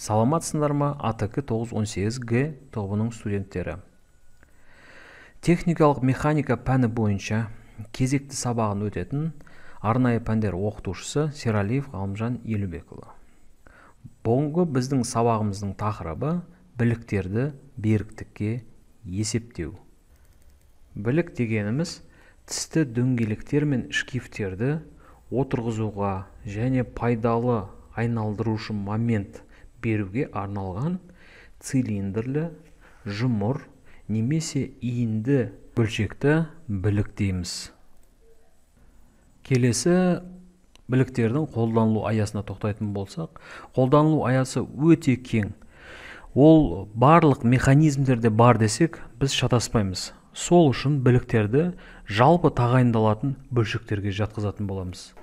Саламатсыңдар ма, АТК 918Г тобының студенттері. Техникалық механика пәні бойынша кезекті сабағын өтетін арнайы пәндер оқытушысы Сералиев Ғалымжан Елубекұлы. Бүгінгі біздің сабағымыздың тақырыбы біліктерді беріктікке есептеу. Білік дегеніміз тісті дөңгелектер мен шкивтерді отырғызуға және пайдалы айналдырушы момент беруге арналған цилиндрлі, жұмыр немесе иінді бөлшекті білік дейміз. Келесі біліктердің қолданылу аясына тоқтайтын болсақ, қолданылу аясы өте кең. Ол барлық механизмдерде бар десек, біз шатаспаймыз. Сол үшін біліктерді жалпы тағайындалатын бөлшектерге жатқызатын боламыз.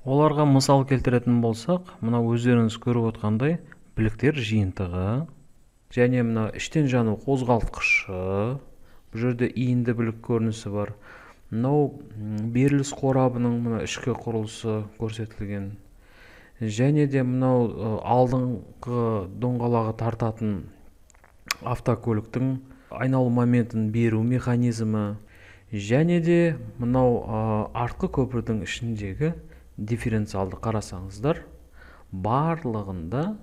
Оларға мысал келтіретін болсақ, мына өздеріңіз көріп отқандай біліктер жиынтығы және мына іштен жану қозғалтқышы, бұл жерде иінді білік көрінісі бар. Мынау беріліс қорабының мына ішкі құрылысы көрсетілген. Және де мынау алдыңғы доңғалағы тартатын автокөліктің айналу моментін беру механизмі, және де мынау артқы көпірдің ішіндегі дифференциалды қарасаңыздар, барлығында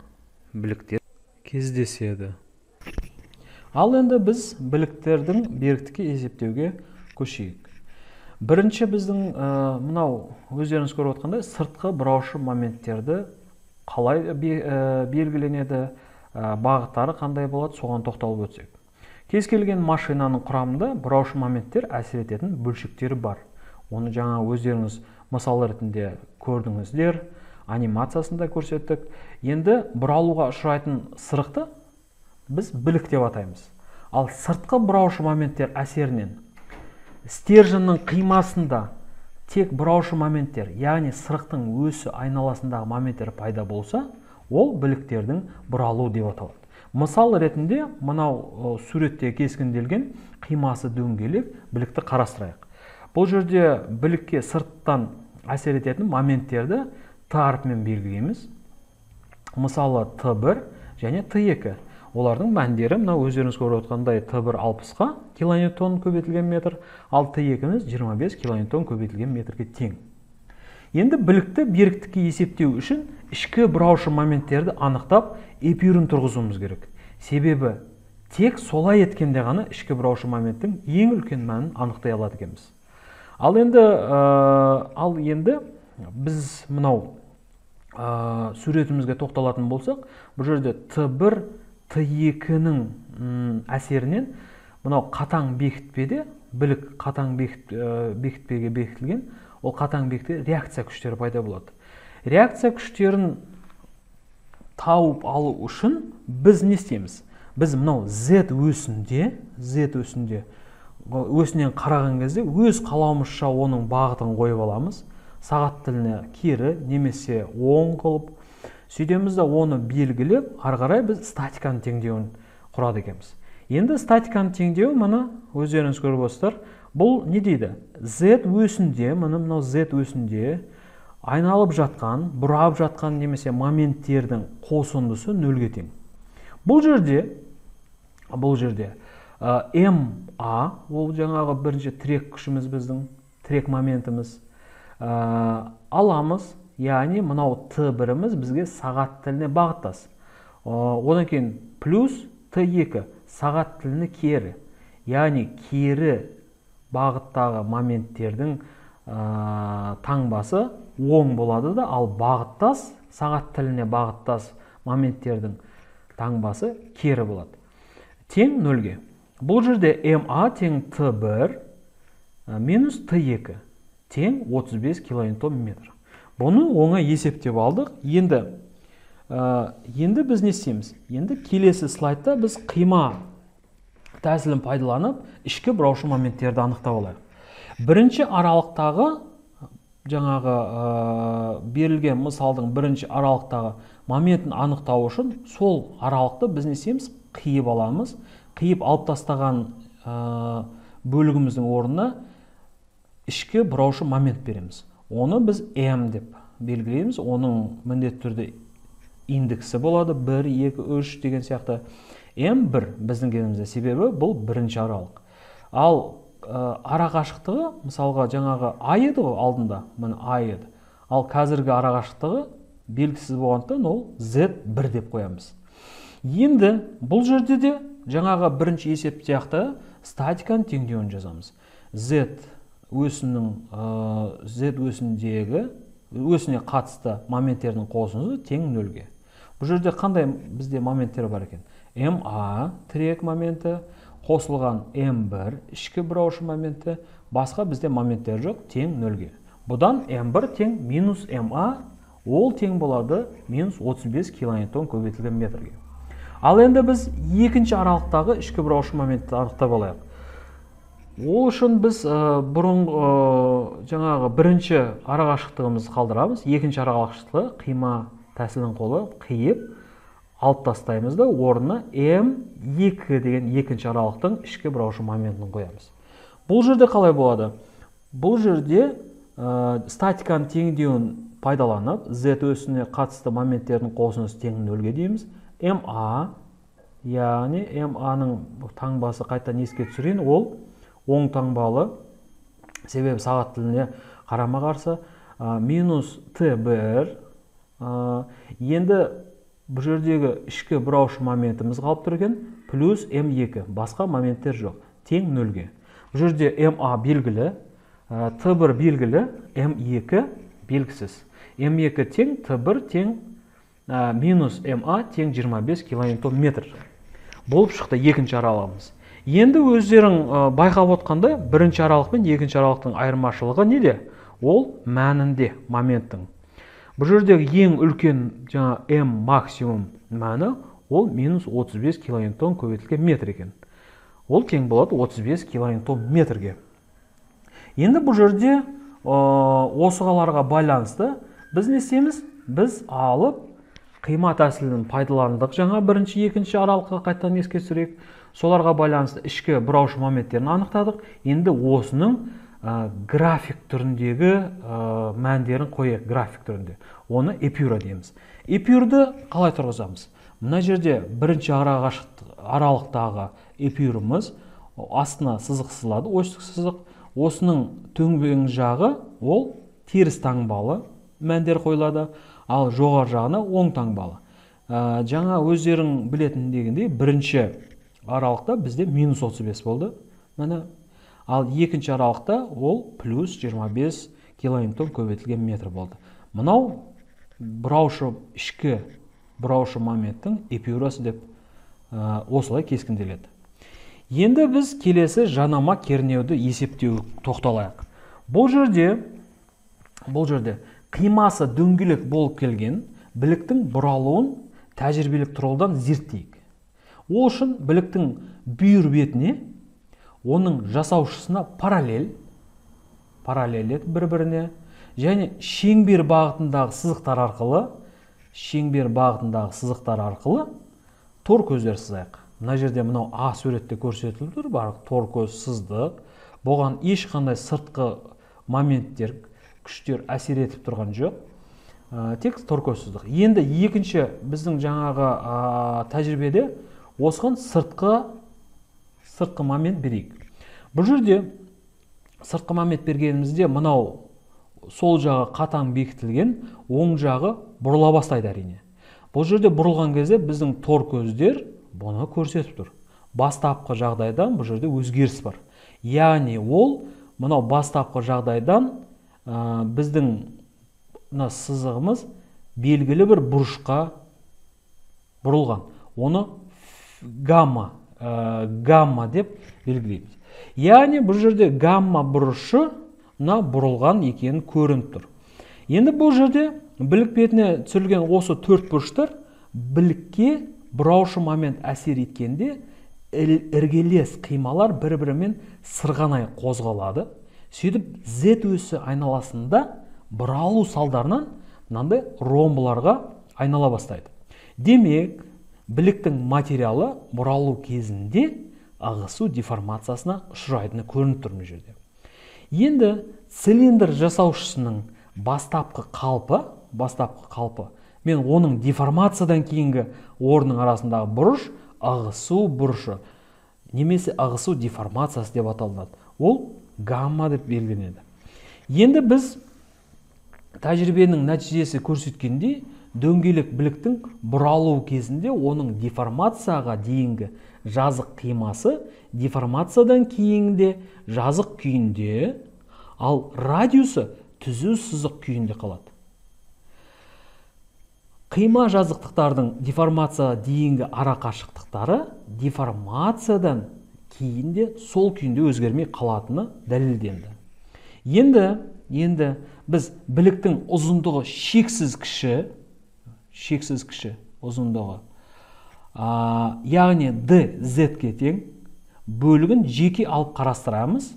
біліктер кездеседі. Ал енді біз біліктердің беріктікке есептеуге көшейік. Бірінші біздің мынау өздеріңіз көріп отқандай сыртқы бұраушы моменттерді қалай белгіленеді, бағыттары қандай болады, соған тоқталып өтсек. Кез келген машинаның құрамында бұраушы моменттер әсер ететін бөлшектері бар. Оны жаңа өздеріңіз мысал ретінде көрдіңіздер, анимациясында көрсеттік. Енді бұралуға ұшырайтын сырықты біз білік деп атаймыз. Ал сыртқы бұраушы моменттер әсерінен стерженнің қимасында тек бұраушы моменттер, яғни сырықтың өсі айналасындағы моменттер пайда болса, ол біліктердің бұралуы деп аталады. Мысал ретінде мынау суретте кескінделген қимасы дөңгелек білікті қарастырайық. Бұл жерде білікке сырттан әсер ететін моменттерді Т әрпімен белгілейміз. Мысалы Т1 және Т2. Олардың мәндері мына өздеріңіз көріп отқандай Т1 60-қа килоньютон көбейтілген метр, ал Т2-міз 25 килоньютон көбейтілген метрге тең. Енді білікті беріктікке есептеу үшін ішкі бұраушы моменттерді анықтап эпюрін тұрғызуымыз керек. Себебі тек солай еткенде ғана ішкі бұраушы моменттің ең үлкен мәнін анықтай алады екенбіз. Ал енді біз мынау суретімізге тоқталатын болсақ, бұл жерде Т1 Т2-нің әсерінен мынау қатаң бекітпеде, білік қатаң бекітпеге бекітілген, ол қатаң бекітпе реакция күштері пайда болады. Реакция күштерін тауып алу үшін біз не істейміз? Біз мынау Z өсінде, өсінен қараған кезде өз қалауымызша оның бағытын қойып аламыз. Сағат тіліне кері немесе оң қылып, сөйтеміз де оны белгілеп, ары қарай біз статиканың теңдеуін құрады екенбіз. Енді статиканың теңдеуі мына өздеріңіз көріп отырсыздар. Бұл не дейді? Z өсінде, мына мынау Z өсінде айналып жатқан, бұрап жатқан немесе моменттердің қосындысы нөлге тең. Бұл жерде МА, ол жаңағы бірінші тірек күшіміз біздің, тірек моментіміз, аламыз, яғни мынау Т1-іміз бізге сағат тіліне бағыттас. Одан кейін плюс Т2 сағат тіліне кері, яғни кері бағыттағы моменттердің таңбасы оң болады да, ал бағыттас, сағат тіліне бағыттас моменттердің таңбасы кері болады. Тең нөлге. Бұл жерде МА тең Т1 минус Т2 тең 35 килоньютон метр. Бұны оңай есептеп алдық. Енді біз не істейміз? Енді келесі слайдта біз қима тәсілін пайдаланып, ішкі бұраушы моменттерді анықтап алайық. Бірінші аралықтағы жаңағы берілген мысалдың бірінші аралықтағы моментін анықтау үшін сол аралықты біз не істейміз? Қиып аламыз. Қиып алып тастаған бөлігіміздің орнына ішкі бұраушы момент береміз. Оны біз М деп белгілейміз. Оның міндетті түрде Индексі болады 1, 2, 3 деген сияқты. М1 біздің кезімізде, себебі бұл бірінші аралық. Ал арақашықтығы, мысалға жаңағы А еді ғой алдында, міне А еді. Ал қазіргі арақашықтығы белгісіз болғандықтан ол Z1 деп қоямыз. Енді бұл жерде де жаңағы бірінші есеп сияқты статиканың теңдеуін жазамыз. Z өсінің Z өсіндегі өсіне қатысты моменттердің қосындысы тең нөлге. Бұл жерде қандай бізде моменттер бар екен? МА тірек моменті қосылған М1 ішкі бұраушы моменті, басқа бізде моменттер жоқ, тең нөлге. Бұдан М1 тең минус МА, ол тең болады минус 35 килоньютон көбейтілген метрге. Ал енді біз екінші аралықтағы ішкі бұраушы моментті анықтап алайық. Ол үшін біз бұрын жаңағы бірінші арақашықтығымызды қалдырамыз, екінші арақашықтығы қима тәсілін қолы қиып алып тастаймыз да орнына М2 деген екінші аралықтың ішкі бұраушы моментін қоямыз. Бұл жерде қалай болады? Бұл жерде статиканың теңдеуін пайдаланып, Z өсіне қатысты моменттердің қосындысы тең нөлге дейміз. МА, яғни МА-ның таңбасы қайтадан еске түсірейін, ол оң таңбалы, себебі сағат тіліне қарама-қарсы, минус Т1. Енді бұл жердегі ішкі бұраушы моментіміз қалып тұр екен, плюс М2, басқа моменттер жоқ, тең нөлге. Бұл жерде МА белгілі, Т1 белгілі, М2 белгісіз. М2 тең Т1 тең минус МА тең 25 килоньютон метр болып шықты екінші аралығымыз. Енді өздерің байқап отқандай, бірінші аралық пен екінші аралықтың айырмашылығы неде? Ол мәнінде, моменттің. Бұл жердегі ең үлкен жаңа М максимум мәні ол минус 35 килоньютон көбейтілген метр екен. Ол тең болады 35 килоньютон метрге. Енді бұл жерде осығаларға байланысты біз не істейміз? Біз алып қима тәсілін пайдаландық жаңа бірінші, екінші аралыққа қайтадан еске түсірейік. Соларға байланысты ішкі бұраушы моменттерін анықтадық. Енді осының график түріндегі мәндерін қояйық, график түрінде. Оны эпюра дейміз. Эпюрді қалай тұрғызамыз? Мына жерде бірінші аралықтағы эпюріміз астына сызық сызылады, осьтік сызық. Осының төңбең жағы ол теріс таңбалы мәндер қойылады, ал жоғары жағына оң таңбалы. Жаңа өздерің білетін дегендей, бірінші аралықта бізде минус 35 болды. Міне, ал екінші аралықта ол плюс 25 килоньютон көбейтілген метр болды. Мынау бұраушы, ішкі бұраушы моменттің эпюрасы деп осылай кескінделеді. Енді біз келесі жанама кернеуді есептеу тоқталайық. Бұл жерде қимасы дөңгелек болып келген біліктің бұралуын тәжірибелік тұрғыдан зерттейік. Ол үшін біліктің бүйір бетіне, оның жасаушысына параллель бір-біріне және шеңбер бағытындағы сызықтар арқылы тор көздер сызайық. Мына жерде мынау А суретте көрсетіліп тұр, барлық тор көз сыздық. Бұған ешқандай сыртқы моменттер, күштер әсер етіп тұрған жоқ. Тек тор көз сыздық. Енді екінші біздің жаңағы тәжірибеде осыған сыртқы момент берейік. Бұл жерде сыртқы момент бергенімізде мынау сол жағы қатаң бекітілген, оң жағы бұрыла бастайды әрине. Бұл жерде бұрылған кезде біздің тор көздер бұны көрсетіп тұр. Бастапқы жағдайдан бұл жерде өзгеріс бар. Яғни ол мынау бастапқы жағдайдан біздің мына сызығымыз белгілі бір бұрышқа бұрылған. Оны гамма деп белгілейміз. Яғни бұл жерде гамма бұрышы мына бұрылған екенін көрініп тұр. Енді бұл жерде білік бетіне түсірілген осы төрт бұрыштар білікке бұраушы момент әсер еткенде іргелес қималар бір-бірімен сырғанай қозғалады. Сөйтіп Z өсі айналасында бұралу салдарынан мынандай ромбыларға айнала бастайды. Демек, біліктің материалы бұралу кезінде ығысу деформациясына ұшырайтыны көрініп тұр мына жерде. Енді цилиндр жасаушысының бастапқы қалпы Мен оның деформациядан кейінгі орнының арасындағы бұрыш ығысу бұрышы немесе ығысу деформациясы деп аталынады. Ол гамма деп белгіленеді. Енді біз тәжірибенің нәтижесі көрсеткендей, дөңгелек біліктің бұралу кезінде оның деформацияға дейінгі жазық қимасы деформациядан кейінгі жазық күйінде, ал радиусы түзу сызық күйінде қалады. Қима жазықтықтардың деформация дейінгі арақашықтықтары деформациядан кейін де сол күйінде өзгермей қалатыны дәлелденді. Енді біз біліктің ұзындығы шексіз кіші ұзындығы, яғни DZ-ге тең бөлігін жеке алып қарастырамыз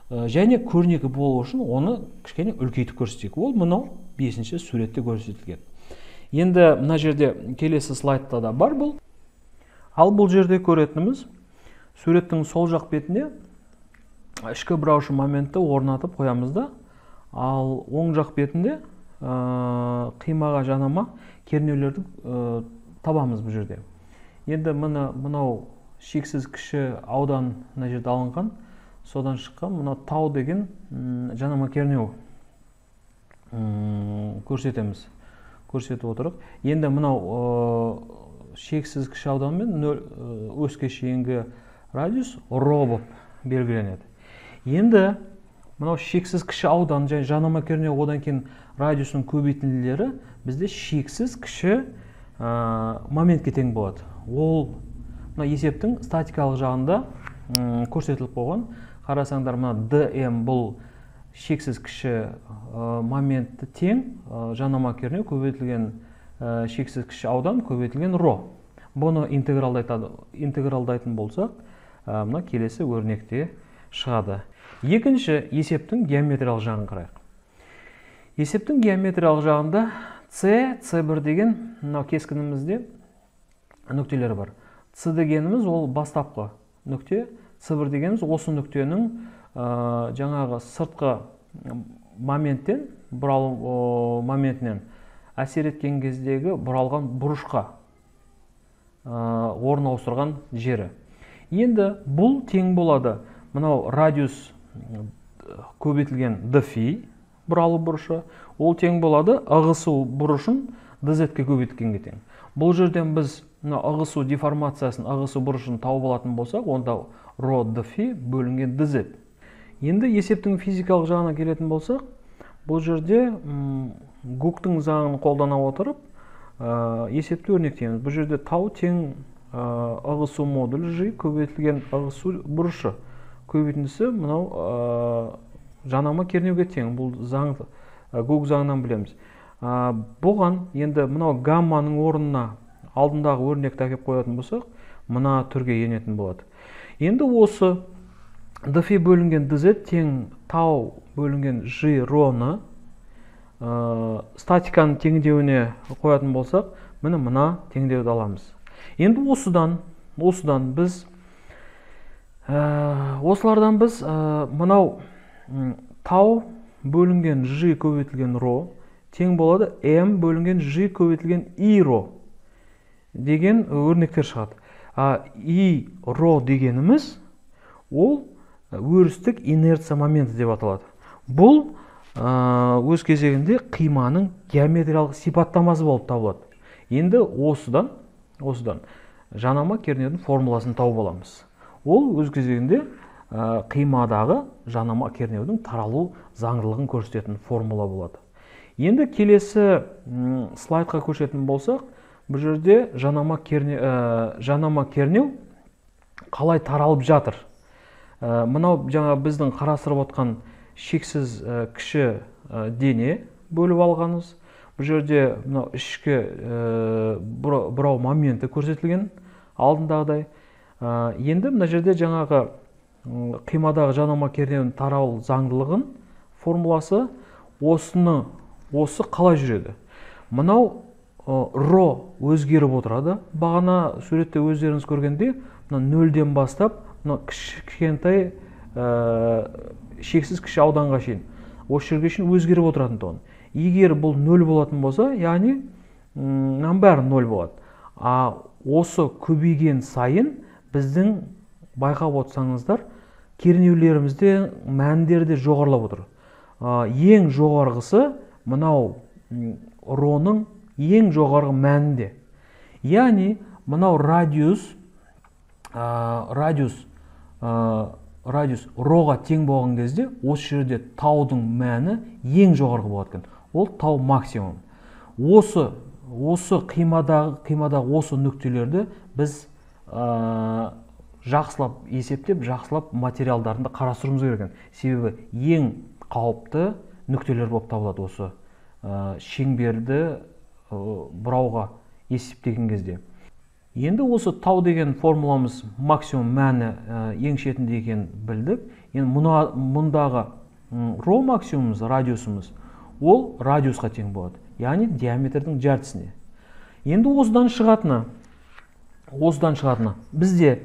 және көрнекі болу үшін оны кішкене үлкейтіп көрсетейік. Ол мынау 5-ші суретте көрсетілген. Енді мына жерде келесі слайдта да бар бұл. Ал бұл жерде көретініміз, суреттің сол жақ бетіне ішкі бұраушы моментті орнатып қоямыз да, ал оң жақ бетінде қимаға жанама кернеулерді табамыз бұл жерде. Енді мынау шексіз кіші аудан мына жерде алынған, содан шыққан мына тау деген жанама кернеу көрсетеміз. Көрсетіп отырық. Енді мынау шексіз кіші ауданмен өске шейінгі радиус ро болып белгіленеді. Енді мынау шексіз кіші аудан және жанама кернеу, одан кейін радиусының көбейтінділері бізде шексіз кіші моментке тең болады. Ол мына есептің статикалық жағында көрсетіліп қойған. Қарасаңдар, мына DM бұл шексіз кіші моментті тең жанама кернеу көбейтілген шексіз кіші аудан көбейтілген ро. Бұны интегралдайтын болсақ, мына келесі өрнекте шығады. Екінші есептің геометриялық жағын қарайық. Есептің геометриялық жағында C, C1 деген мынау кескінімізде нүктелер бар. C дегеніміз ол бастапқы нүкте, C1 дегеніміз осы нүктенің жаңағы сыртқы моменттен, бұралу моментінен әсер еткен кездегі бұралған бұрышқа орын ауыстырған жері. Енді бұл тең болады. Мынау радиус көбейтілген dφ бұралу бұрышы, ол тең болады ығысу бұрышын dz-ке көбейткенге тең. Бұл жерден біз мына ығысу деформациясын, ығысу бұрышын тауып алатын болсақ, онда ро dφ бөлінген dz. Енді есептің физикалық жағына келетін болсақ, бұл жерде Гуктың заңын қолдана отырып, есепті өрнектейміз. Бұл жерде тау тең ығысу модулі G көбейтілген ығысу бұрышы. Көбейтіндісі мынау жанама кернеуге тең. Бұл заң, Гук заңынан білеміз. Бұған енді мынау гамманың орнына алдындағы өрнекті әкеп қоятын болсақ, мына түрге енетін болады. Енді осы dφ бөлінген dz тең тау бөлінген G роны статиканың теңдеуіне қоятын болсақ, міне мына теңдеуді аламыз. Енді осыдан біз осылардан біз мынау тау бөлінген G көбейтілген ро тең болады М бөлінген G көбейтілген И ро деген өрнектер шығады. И ро дегеніміз ол өрістік инерция моменті деп аталады. Бұл өз кезегінде қиманың геометриялық сипаттамасы болып табылады. Енді осыдан жанама кернеудің формуласын тауып аламыз. Ол өз кезегінде қимадағы жанама кернеудің таралу заңдылығын көрсететін формула болады. Енді келесі слайдқа көшетін болсақ, бұл жерде жанама кернеу қалай таралып жатыр. Мынау жаңа біздің қарастырып отқан шексіз кіші дене бөліп алғанымыз. Бұл жерде мынау ішкі бұрау моменті көрсетілген алдындағыдай. Енді мына жерде жаңағы қимадағы жанама кернеудің таралу заңдылығын формуласы осы қалай жүреді. Мынау ро өзгеріп отырады. Бағана суретте өздеріңіз көргендей, мына нөлден бастап мына кішкентай шексіз кіші ауданға шейін, осы жерге шейін өзгеріп отыратын тұғын. Егер бұл нөл болатын болса, яғни Мынаның бәрі 0 болады. А осы көбейген сайын біздің байқап отырсаңыздар, кернеулерімізде мәндері де жоғарылап отыр. Ең жоғарғысы мынау роның ең жоғарғы мәнінде. Яғни мынау радиус роға тең болған кезде осы жерде таудың мәні ең жоғарғы болады екен. Ол тау максимум. Осы қимадағы осы нүктелерді біз жақсылап есептеп, жақсылап материалдарында қарастыруымыз керек екен. Себебі ең қауіпті нүктелер болып табылады осы шеңберді бұрауға есептеген кезде. Енді осы тау деген формуламыз максимум мәні ең шетінде екенін білдік. Енді мұндағы ро максимумымыз, радиусымыз, ол радиусқа тең болады. Яғни диаметрдің жартысіне. Енді осыдан шығатыны бізде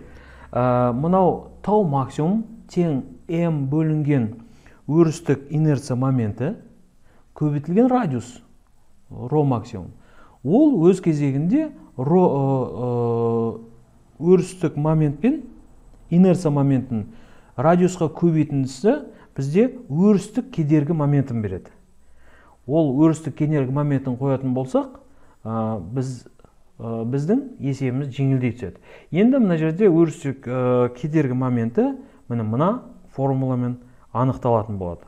мынау тау максимум тең М бөлінген өрістік инерция моменті көбейтілген радиус ро максимум. Ол өз кезегінде өрістік момент пен инерция моментін радиусқа көбейтіндісі бізде өрістік кедергі моментін береді. Ол өрістік кедергі моментін қоятын болсақ, біздің есебіміз жеңілдей түседі. Енді мына жерде өрістік кедергі моменті міне мына формуламен анықталатын болады.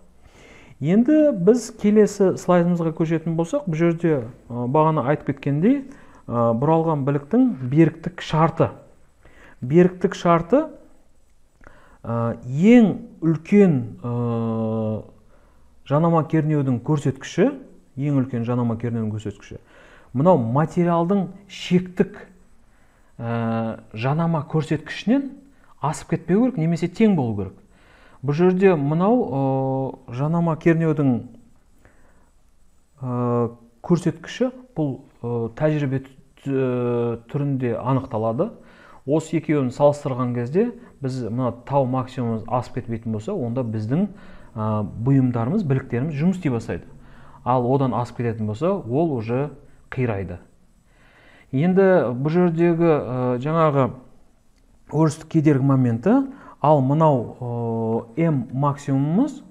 Енді біз келесі слайдымызға көшетін болсақ, бұл жерде бағана айтып кеткендей, бұралған біліктің беріктік шарты. Беріктік шарты ең үлкен жанама кернеудің көрсеткіші, ең үлкен жанама кернеудің көрсеткіші. Мынау материалдың шектік жанама көрсеткішінен асып кетпеу керек, немесе тең болу керек. Бұл жерде мынау жанама кернеудің көрсеткіші бұл тәжірибе түрінде анықталады. Осы екеуін салыстырған кезде біз мына тау максимумымыз асып кетпейтін болса, онда біздің бұйымдарымыз, біліктеріміз жұмыс істей бастайды. Ал одан асып кететін болса, ол уже қирайды. Енді бұл жердегі жаңағы өрістік кедергі моменті, ал мынау М максимумымыз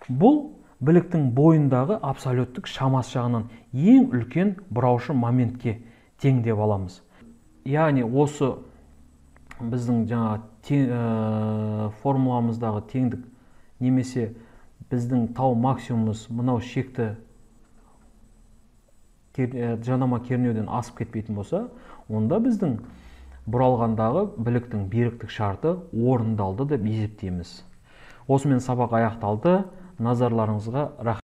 бұл біліктің бойындағы абсолюттік шамасы жағынан ең үлкен бұраушы моментке тең деп аламыз. Яғни осы біздің жаңа формуламыздағы теңдік немесе біздің тау максимумымыз мынау шекті жанама кернеуден асып кетпейтін болса, онда біздің бұралғандағы біліктің беріктік шарты орындалды деп есептейміз. Осымен сабақ аяқталды. Назарларыңызға рахмет.